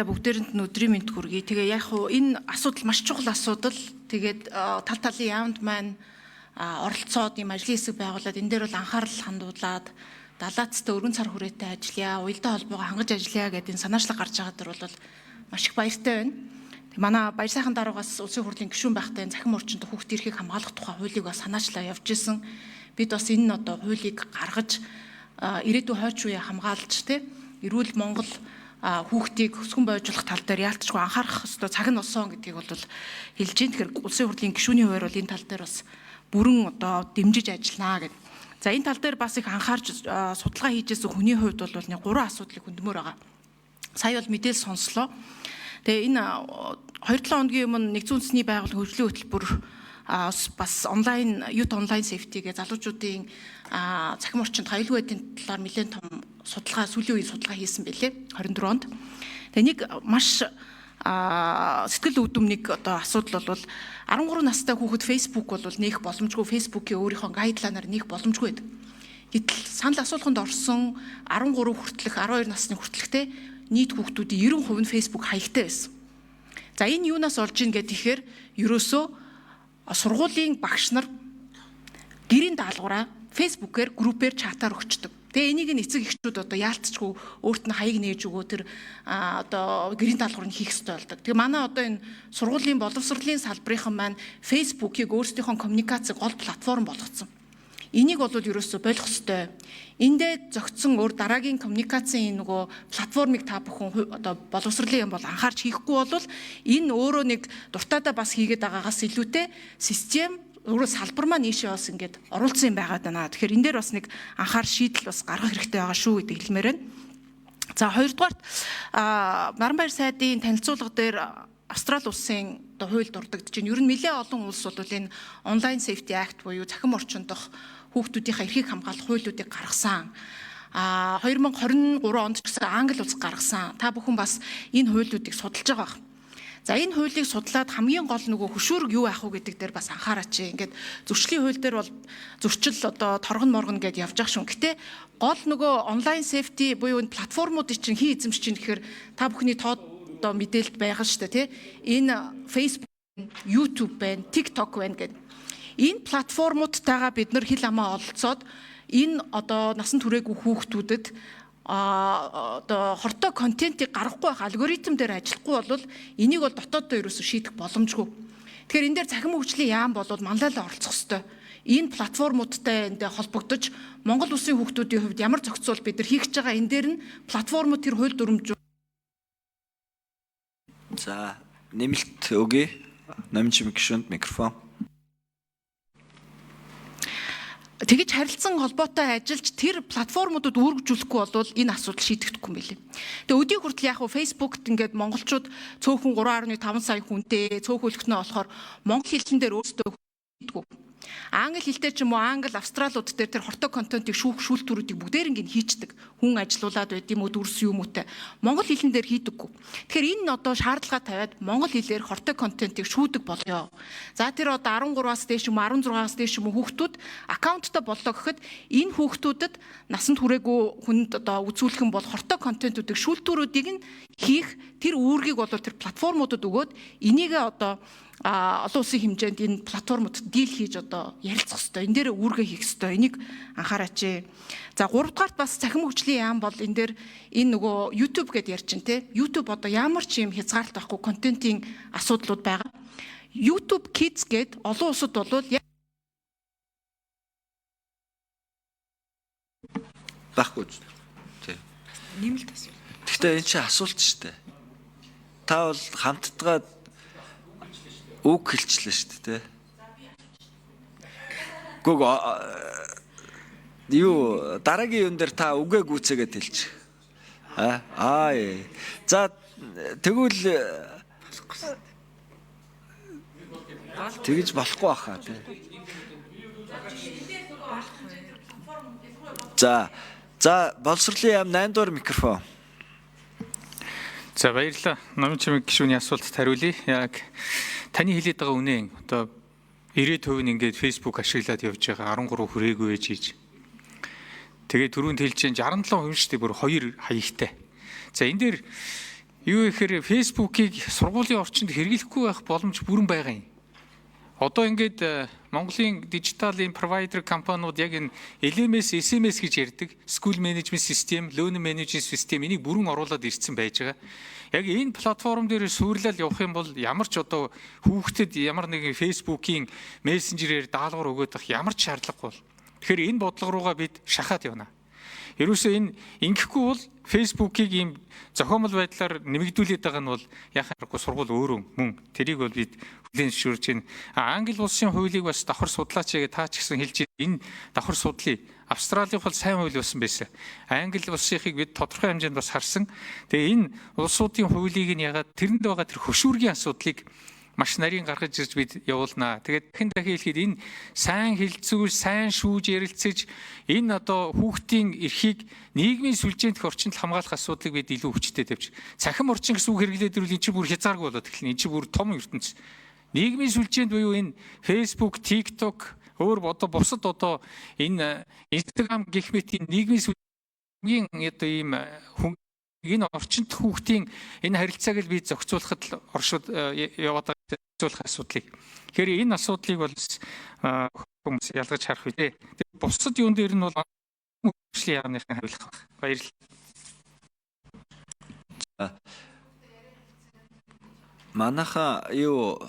Бүгдээрэнд нь өдрийн мэнд хүргэе. Тэгээ яг хуу энэ асуудал маш чухал асуудал. Тэгээд тал талын яамд маань оролцоод ийм ажлын хэсэг байгуулад энэ дээр бол анхаарал хандуулад далаацтай өргөн цар хүрээтэй ажиллая, уялдаа холбоогоо хангаж ажиллая гэдэг энэ санаачлаг гарч байгаа дэр бол маш их баяртай байна. Тэг манай Баяр сайхан даруугаас улсын хурлын гишүүн байхдаа энэ цахим орчинд хүүхдийн эрхийг хамгаалах тухай хуулийг бас санаачлаа явж исэн. Бид бас энэ одоо хуулийг гаргаж ирээдүйн хойч үеэ хамгаалж тэ эрүүл Монгол хүүхдийг өсгөн бойжуулах тал дээр яалтчгүй анхаарах ёстой цаг нь болсон гэдгийг бол хэлж байна. Тэгэхээр улсын хурлын гишүүний хувьар бол энэ тал дээр бас бүрэн одоо дэмжиж ажилланаа гэд. За энэ тал дээр бас их анхаарч судалгаа хийжсэн хүний хувьд бол нэг гурван асуудлыг хөндмөр байгаа. Сая бол мэдээлэл сонслоо. Тэгээ энэ 2-7 хоногийн өмнө нэгдсэн үндэсний байгууллагын хөгжлийн хөтөлбөр бас онлайн youth online safety гэ залуучуудын цахим орчинд аюулгүй байдлын талаар нэлээд том судалгаа сүүлийн үеийн судалгаа хийсэн байлээ 24 онд. Тэгээ нэг маш сэтгэл өвдөм нэг одоо асуудал бол 13 настай хүүхэд Facebook бол нээх боломжгүй, Facebook-ийн өөрийнхөө гайдлайнаар нээх боломжгүй байдаг. Гэтэл санал асуулганд орсон 13 хүртэлх 12 насны хүртэлхтэй нийт хүүхдүүдийн 90% нь Facebook хаягтай байсан. За энэ юунаас олж ийн гэдэг ихээр ерөөсөө сургуулийн багш нар гэрийн даалгавраа Facebook-ээр группээр чатаар өгчдөг. Тэгээ энийг нь эцэг эхчүүд одоо яалтчгүй өөрт нь хаяг нээж өгөө тэр одоо гэрийн даалгаврыг хийх ёстой болдог. Тэгээ манай одоо энэ сургуулийн боловсролын салбарынхан маань Facebook-ийг өөрсдийнхөө коммуникаци гол платформ болгоцсон. Энийг бол ерөөсөө болох ёстой. Эндээ зөгцсөн өөр дараагийн коммуникацийн нөгөө платформыг та бүхэн одоо боловсролын юм бол анхаарч хийхгүй бол энэ өөрөө нэг дуртайдаа бас хийгээд байгаагаас илүүтэй систем өөрөө салбар маань ийшээ бас ингээд оруулсан юм байгаа даа. Тэгэхээр энэ дээр бас нэг анхаар шийдэл бас гаргах хэрэгтэй байгаа шүү гэдэг хэлмээр байна. За хоёрдугаарт Наранбаяр сайдын танилцуулга дээр Австрали улсын одоо хууль дурддагдж байна. Ер нь нэлээд олон улс бол энэ Online Safety Act буюу цахим орчинд дох хүүхдүүдийнхээ эрхийг хамгаалах хуулиудыг гаргасан. 2023 онд ч гэсэн Англи улс гаргасан. Та бүхэн бас энэ хуулиудыг судалж байгаа байх. За энэ хуулийг судлаад хамгийн гол нөгөө хөшүүрэг юу байх вэ гэдэг дээр бас анхаараач. Ингээд зөрчлийн хууль дээр бол зөрчил одоо торгон моргон гэдээ явж ах шүн. Гэтэ гол нөгөө онлайн safety буюу энэ платформуудыг чинь хий эзэмшиж чинь гэхээр та бүхний тоо одоо мэдээлэлд байгаа шүү дээ, тий. Энэ Facebook, YouTube байна, TikTok байна гэдэг. Энэ платформудтайгаа бид нар хил амаа ололцоод энэ одоо насан туршаагүй хүүхдүүдэд одоо хортой контентийг гаргахгүй байх алгоритм дээр ажиллахгүй бол энийг бол дотооддоо ерөөсөө шийдэх боломжгүй. Тэгэхээр энэ дээр цахим хөгжлийн яам бол манлайлал оролцох ёстой. Энэ платформудтай эндээ холбогдож Монгол улсын хүүхдүүдийн хувьд ямар зохицуул бид нар хийх гэж байгаа энэ дээр нь платформуд тэр хууль дүрмж. За нэмэлт өгье. Номин чимэг гишүүнд микрофон. Тэгэж харилцан холбоотой ажиллаж тэр платформудад үүргэжүүлэхгүй бол энэ асуудал шийдэгдэхгүй юм билээ. Тэгээ өдий хүртэл яг хуу Facebook-т ингээд монголчууд цөөхөн 3.5 сая хүнтэй цөөхөлгтнөө болохоор монгол хэлэн дээр өөрсдөө хийдгүү. Англи хэлтэй ч юм уу англи австралууд дээр тэр хортой контентыг шүүх шүүлтүүрүүдийг бүгдээр ингэ хийчдэг. Хүн ажилуулад байд юм уу дүрс юм уутай. Монгол хэлэн дээр хийдэггүй. Тэгэхээр энэ нь одоо шаардлага тавиад монгол хэлээр хортой контентыг шүүдэг болёо. За тэр одоо 13-аас дээш юм 16-аас дээш юм хүүхдүүд аккаунттай боллоо гэхэд энэ хүүхдүүдэд насанд хүрээгүй хүнд одоо үзүүлэх юм бол хортой контентуудыг шүүлтүүрүүдийг нь хийх тэр үүргийг бол тэр платформудад өгөөд энийгээ одоо олон улсын хэмжээнд энэ платформуд дийл хийж одоо ярилцах хэрэгтэй. Энэ дээр үүргээ хийх хэрэгтэй. Энийг анхаараач. За гуравдугаарт бас цахим хөгжлийн яам бол энэ дээр энэ нөгөө YouTube гэдээ ярьж чинь те. YouTube одоо ямар ч юм хязгаарлалт байхгүй контентын асуудлууд байгаа. YouTube Kids гээд олон улсад бол байхгүй. Тий. Нэмэлт асуулт. Гэхдээ энэ чинь асуулт шүү дээ. Та бол хамтдгаа үг хэлчлээ шүү дээ. Гүг юу дараагийн юм дээр та үгээ гүйцээгээд хэлчих. Аа. За тэгвэл тэгж болохгүй баха тий. За за боловсролын яам 8 дугаар микрофон. За баярлалаа. Номын чимэг гишүүний асуултад хариулъя. Яг таны хэлээд байгаа үнэн одоо 90% нь ингээд Facebook ашиглаад явж байгаа 13 хүрээгүй байж хийж. Тэгээ түрүүнд хэлж чинь 67% шүү дээ бүр 2 хаягтай. За энэ дээр Юу гэхээр Facebook-ийг сургуулийн орчинд хэрэглэхгүй байх боломж бүрэн байгаа юм. Одоо ингээд Монголын дижиталын провайдер компаниуд яг энэ LMS, SMS гэж ярьдаг School Management System, Learning Management System энийг бүрэн оруулаад ирсэн байж байгаа. Яг энэ платформ дээр суурлал явах юм бол ямар ч одоо хүүхдэд ямар нэгэн Facebook-ийн мессенжерээр даалгавар өгөөд байх ямар ч шаардлагагүй бол. Тэгэхээр энэ бодлого руугаа бид шахаад явна. Ерөөсөө энэ ингэхгүй бол Facebook-ийг ийм зохиомол байдлаар нэмэгдүүлээд байгаа нь бол яхаа аргагүй сургууль өөрөө мөн тэрийг бол бид хүлээн зөвшөөрж байна. Англи улсын хуулийг бас давхар судлаач гэж та ч гэсэн хэлж энэ давхар судлаа. Австралийн бол сайн хууль болсон байсан. Англи улсынхыг бид тодорхой хэмжээнд бас харсан. Тэгээ энэ улсуудын хуулийг нь ягаад тэрэнд байгаа тэр хөшүүргийн асуудлыг маш нарийн гаргаж ирж бид явуулнаа. Тэгээд дахин дахин хэлэхэд энэ сайн хэлцүүл, сайн шүүж ярилцаж энэ одоо хүүхдийн эрхийг нийгмийн сүлжээнд орчинд хамгаалах асуудлыг бид илүү хүчтэй тавьж. Цахим орчин гэсэн үг хэрэглээд ирвэл энэ чинь бүр хязгааргүй болоод эхэлнэ. Энэ чинь бүр том ертөнц. Нийгмийн сүлжээнд буюу энэ Facebook, TikTok өөр одоо бусад одоо энэ Instagram гэх мэт нийгмийн сүлжээний одоо ийм хүн энэ орчинд хүүхдийн энэ харилцааг л би зохицуулахад л оршууд яваад байгаа зохицуулах асуудлыг. Тэгэхээр энэ асуудлыг бол хүмүүс ялгаж харах үү. Тэгээ бусад юун дээр нь бол хөгжлийн яамныхан хариулах байх. Баярлалаа. Манайха юу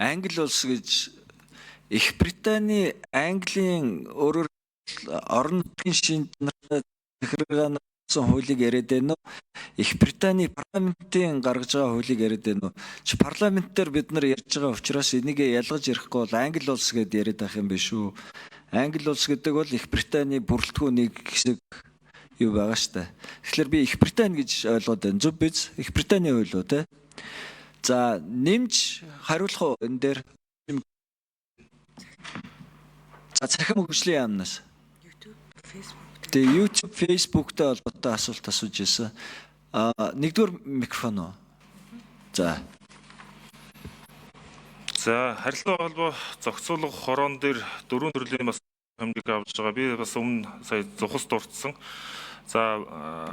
Англи улс гэж Их Британий Английн өөрөөр орон нутгийн шинж чанартай захиргааны хуулийг яриад байна уу? Их Британий парламентын гаргаж байгаа хуулийг яриад байна уу? Чи парламент дээр бид нар ярьж байгаа учраас энийг ялгаж ярихгүй бол Англи улс гэдээ яриад байх юм биш үү? Англи улс гэдэг бол Их Британий бүрэлдэхүүн нэг хэсэг юу байгаа штэ. Тэгэхээр би Их Британи гэж ойлгоод байна. Зөв биз? Их Британий хууль үү те? За нэмж хариулах уу энэ дээр? За цахим хөгжлийн яамнаас. YouTube, Facebook. Тэгээ YouTube, Facebook-тэй холбоотой асуулт асууж ирсэн. Нэгдүгээр микрофон уу? За. За, харилцаа холбоо зохицуулах хороон дээр дөрвөн төрлийн бас хэмжээг авч байгаа. Би бас өмнө сая зухас дурдсан. За,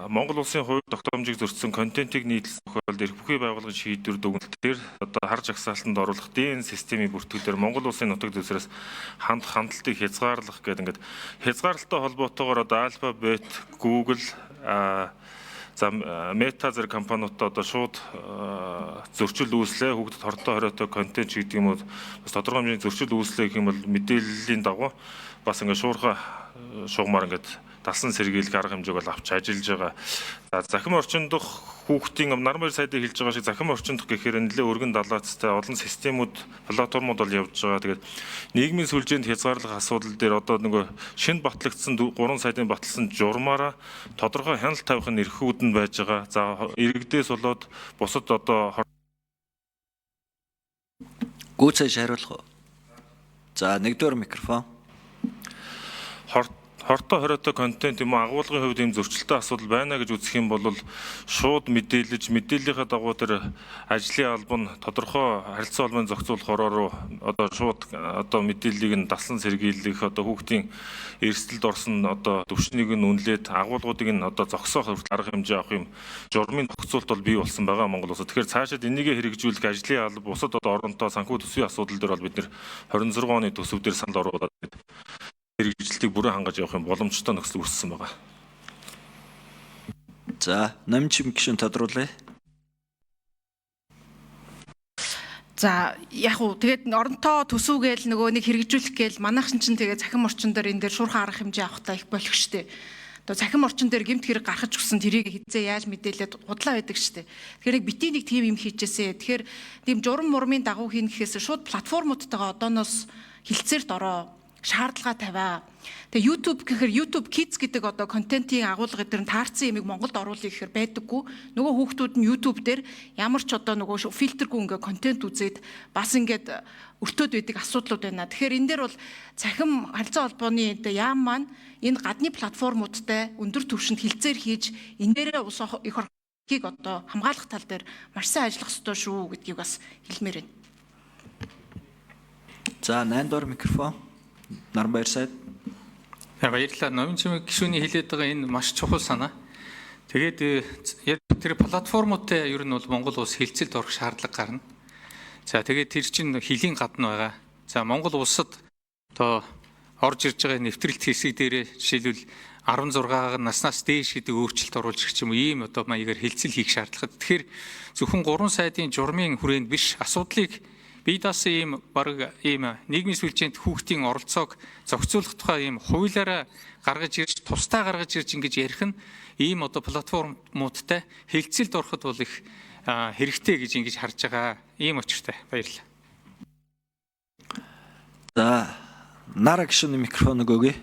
Монгол улсын хууль тогтоомжийг зөрчсөн контентыг нийтлсэн тохиолдолд эрх бүхий байгууллагын шийдвэр дүгнэлт дээр одоо хар жагсаалтанд оруулах ДН системийн бүртгэлээр Монгол улсын нутаг дэвсгэрээс хандах хандлтыг хязгаарлах гэдэг ингээд хязгаарлалтай холбоотойгоор одоо Alphabet, Google, за Meta зэрэг компаниудад одоо шууд зөрчил үүслээ, хүүхдэд хортой хориотой контент ч гэдэг юм уу бас тодорхой хэмжээний зөрчил үүслээ гэх юм бол мэдээллийн дагуу бас ингээд шуурхай шугамар ингээд далсан сэргийлэх арга хэмжээг бол авч ажиллаж байгаа. За захим орчиндох хүүхдийн Нармаар сайдыг хэлж байгаа шиг захим орчиндох гэхээр нэлээ өргөн далаацтай олон системүүд, платформуд бол явж байгаа. Тэгээд нийгмийн сүлжээнд хязгаарлах асуудал дээр одоо нөгөө шинэ батлагдсан 3 сайдын баталсан журмаараа тодорхой хяналт тавих нь эрхүүд нь байж байгаа. За иргэдээс болоод бусад одоо Гүйцээж хариулах уу? За нэгдүгээр микрофон. Хортой хориотой контент юм уу агуулгын хувьд ийм зөрчилтэй асуудал байна гэж үзэх юм бол шууд мэдээлэж мэдээллийнхаа дагуу тэр ажлын алба нь тодорхой харилцан холбооны зохицуулах хороо руу одоо шууд одоо мэдээллийг нь даслан сэргийлэх одоо хүүхдийн эрсдэлд орсон одоо төвшнийг нь үнэлээд агуулгуудыг нь одоо зогсоох хүртэл арга хэмжээ авах юм журмын зохицуулалт бол бий болсон байгаа Монгол улсад. Тэгэхээр цаашид энийгээ хэрэгжүүлэх ажлын алба бусад одоо оронтой санхүү төсвийн асуудал дээр бол бид нэр 26 оны төсөв дээр санал оруулаад хэрэгжилтийг бүрэн хангаж явах юм боломжтой нөхцөл үүссэн байгаа. За, намчим гишүүн тодруулъя. За яг уу тэгээд оронтоо төсүүгээл нөгөө нэг хэрэгжүүлэх гээл манайхан чинь тэгээд цахим орчин дээр энэ дээр шуурхай арга хэмжээ авахтаа их болох штеп. Одоо цахим орчин дээр гэмт хэрэг гаргаж өгсөн тэрийг хизээ яаж мэдээлээд худлаа байдаг штеп. Тэгэхээр нэг битгий нэг тийм юм хийжээсэ. Тэгэхээр тийм журам мурмын дагуу хийнэ гэхээс шууд платформудтайгаа одооноос хилцээрт ороо шаардлага тавиа. Тэгээ YouTube гэхээр YouTube Kids гэдэг одоо контентын агуулга эдгээр нь таарсан юмыг Монголд оруулъя гэхээр байдаггүй. Нөгөө хүүхдүүд нь YouTube дээр ямар ч одоо нөгөө фильтргүй ингээ контент үзээд бас ингээд өртөөд байдаг асуудлууд байна. Тэгэхээр энэ дээр бол цахим харилцаа холбооны одоо яам маань энэ гадны платформудтай өндөр түвшинд хилцээр хийж энэ дээрээ улс их орныг одоо хамгаалах тал дээр маш сайн ажиллах ёстой шүү гэдгийг бас хэлмээр байна. За 8 дугаар микрофон. Наранбаяр сайд. Баярлалаа. Номын чимэг гишүүний хэлээд байгаа энэ маш чухал санаа. Тэгээд яг тэр платформуудтай ер нь бол Монгол улс хэлцэлд орох шаардлага гарна. За, тэгээд тэр чинь хөлийн гадна байгаа. За, Монгол улсад одоо орж ирж байгаа нэвтрэлт хэсэг дээрээ жишээлбэл 16 наснаас дээш гэдэг өөрчлөлт оруулж ирэх ч юм уу, ийм одоо маягаар хэлцэл хийх шаардлага. Тэгэхээр зөвхөн гурван сайдын журмын хүрээнд биш, асуудлыг бие даасан ийм баг ийм нийгмийн сүлжээнд хүүхдийн оролцоог зохицуулах тухай ийм хуулиараа гаргаж ирж, тусдаа гаргаж ирж ингэж ярих нь ийм одоо платформуудтай хэлцэлд ороход бол их хэрэгтэй гэж ингэж харж байгаа. Ийм учиртай. Баярлалаа. За, Нара гишүүний микрофоныг өгье.